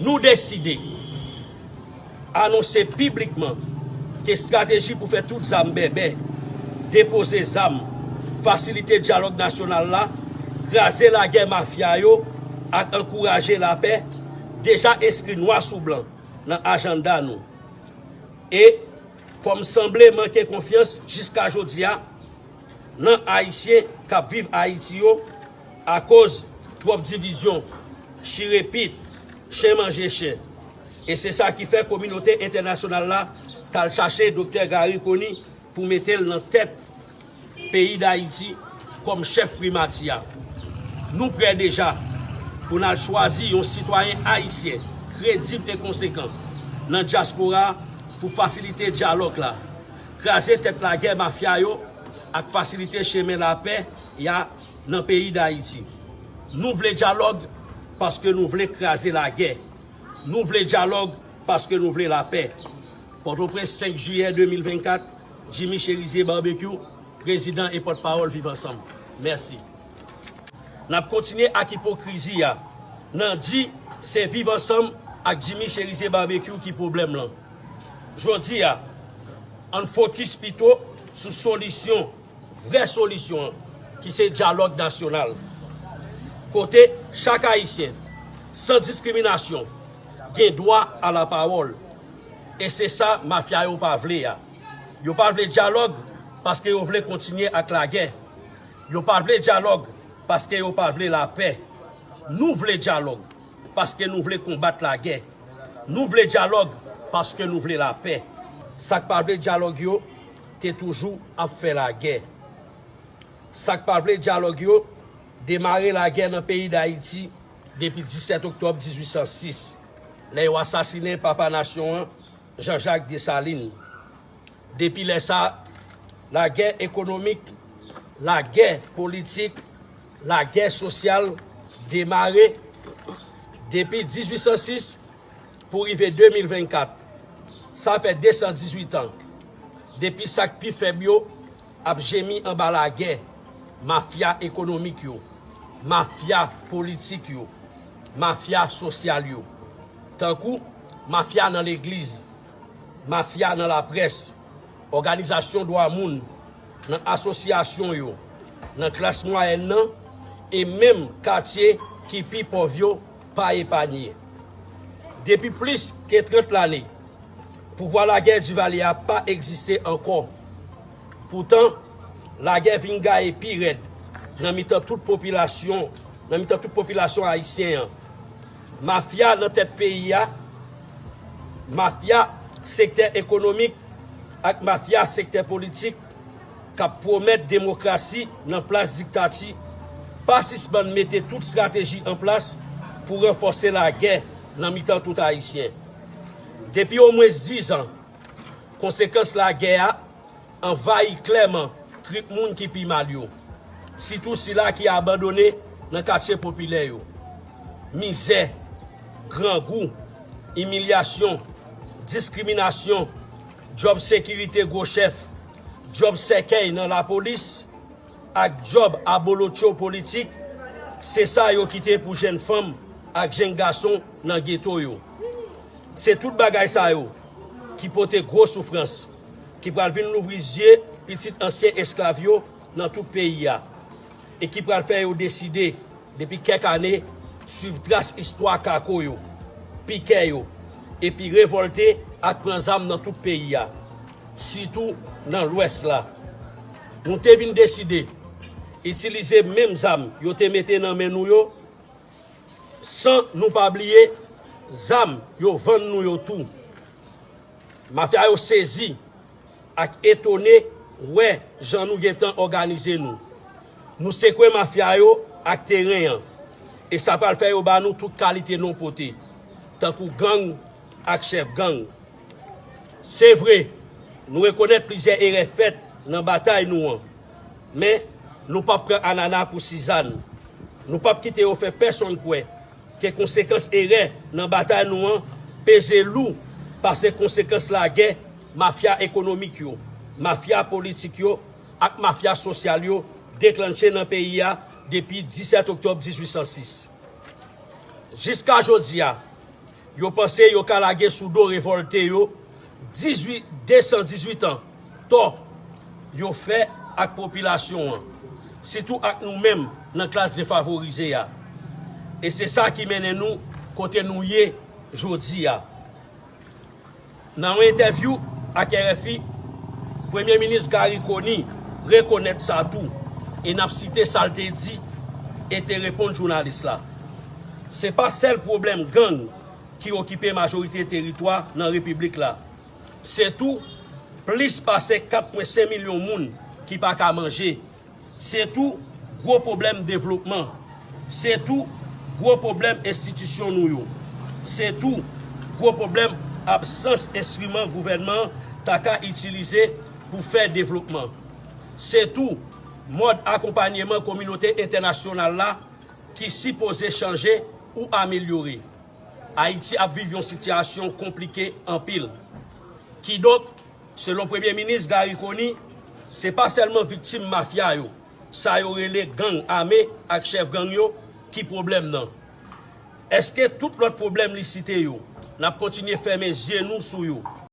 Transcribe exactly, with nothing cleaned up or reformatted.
Nou deside anonse piblikman ke estrateji pou fè tout zam bèbè, depoze zam, fasilite dyalòg nasyonal la, kraze lagè mafya yo ak ankouraje lapè deja enskri nwa sou blan nan ajanda nou. E, kòm sanble manke konfyans jiska jodi a nan Ayisyen k ap viv Ayiti yo, akoz twòp divizyon, chire pit, chen manje chen. E se sa ki fè kominote entènasyonal la t al chache Doktè Garry Conille pou mete l nan tèt peyi Dayiti kòm chèf primati a. Nou prè deja pou n al chwazi yon sitwayen ayisyen kredib e konsekan nan dyaspora pou fasilite dyalòg la, kraze tèt lagè mafya yo ak fasilite chemen lapè ya nan peyi Dayiti. Nou vle dyalòg paske nou vle kraze lagè. Nou vle dyalòg paske nou vle lapè. Pòtoprens, senk jiyè de mil vennkat, Jimmy Chérizier Barbecue, prezidan e pòtpawòl Viv Ansanm. Mèsi. N ap kontinye ak ipokrizi a nan di se Viv Ansanm ak Jimmy Chérizier Barbecue ki pwoblèm lan. Jodi a, ann fokis pito sou solisyon, vrè solisyon an, ki se dyalòg nasyonal. Kote chak Ayisyen, san diskriminasyon, gen dwa a lapawòl. E se sa mafya yo pa vle a. Yo pa vle dyalòg paske yo vle kontinye ak lagè. Yo pa vle dyalòg paske yo pa vle lapè. Nou vle dyalòg paske nou vle konbat lagè. Nou vle dyalòg paske nou vle lapè. Sa k pa vle dyalòg yo te toujou ap fè lagè. Sa k pa vle dyalòg yo demare lagè nan peyi Dayiti depi disèt oktòb dizuit san sis, lè yo asasinen papa nasyon an, Jean Jacques Dessalines. Depi lè sa, lagè ekonomik, lagè politik, lagè sosyal demare depi dizuit san sis pou rive de mil vennkat. Sa fè de san dizuit an depi sa k pi fèb yo ap jemi anba lagè mafya ekonomik yo, mafya politik yo, mafya sosyal yo, tankou mafya nan legliz, mafya nan laprès, òganizasyon dwa moun, nan asosyasyon yo, nan klas mwayèn nan, e menm katye ki pi pòv yo pa epanye. Depi plis ke trant lane, pouvwa lagè Divalye a pa egziste ankò. Poutan, lagè vin gaye pi rèd nan mitan tout popilasyon, nan mitan tout popilasyon ayisyen an. Mafya nan tèt peyi a, mafya sektè ekonomik ak mafya sektè politik k ap pwomèt demokrasi nan plas diktati, pa sispann mete tout estrateji an plas pou ranfòse lagè nan mitan tout Ayisyen. Depi omwens diz an, konsekans lagè a anvayi klèman trip moun ki pi mal yo, sitou sila ki abandone nan katye popilè yo. Mizè, grangou, imilyasyon, diskriminasyon, djòb sekirite gwo chèf, djòb sèkèy nan lapolis, ak djòb abolotcho politik, se sa yo kite pou jèn fanm ak jèn gason nan geto yo. Se tout bagay sa yo ki pote gwo soufrans, ki pral vin louvri zye pitit ansyen esklav yo nan tout peyi a, e ki pral fè yo deside, depi kèk ane, swiv tras istwa kako yo, pikè yo, epi revòlte ak pran zam nan tout peyi a, sitou nan Lwès la. Nou te vin deside itilize menm zam yo te mete nan men nou yo, san nou pa bliye zam yo vann nou yo tou. Mafya yo sezi ak etone wè jan nou gentan òganize nou. Nou sekwe mafya yo ak teren an, e sa pral fè yo ba nou tout kalite non pote, tankou gang ak chèf gang. Se vre, nou rekonèt plizyè erè fèt nan batay nou an, men nou p ap pran anana pou sizann. Nou p ap kite yo fè pèsonn kwè ke konsekans erè nan batay nou an peze lou pase konsekans lagè mafya ekonomik yo, mafya politik yo ak mafya sosyal yo deklanche nan peyi a depi disèt oktòb dizuit san sis. Jiska jodi a, Yo panse yo ka lage sou do revòlte yo dizuit, de san dizuit an tò yo fè ak popilasyon an, sitou ak nou menm nan klas defavorize a. E se sa ki mennen nou kote nou ye jodi a. Nan yon entèvyou ak R F I, Premye Minis Garry Conille rekonèt sa tou, e n ap site sa l te di e te reponn jounalis la. Se pa sèl pwoblèm gang ki okipe majorite teritwa nan repiblik la. Se tou plis pase kat pwen senk milyon moun ki pa ka manje. Se tou gwo pwoblèm devlopman. Se tou gwo pwoblèm enstitisyon nou yo. Se tou gwo pwoblèm absans enstriman gouvènman an ta ka itilize pou fè devlopman. Se tou mòd akonpanyeman kominote entènasyonal la ki sipoze chanje ou amelyore. Ayiti ap viv yon sitiyasyon konplike anpil. Kidonk, selon Premye Minis Garry Conille, se pa sèlman viktim mafya yo, sa yo rele gang ame ak chèf gang yo, ki pwoblèm nan. Èske tout lòt pwoblèm li site yo, n ap kontinye fèmen zye nou sou yo?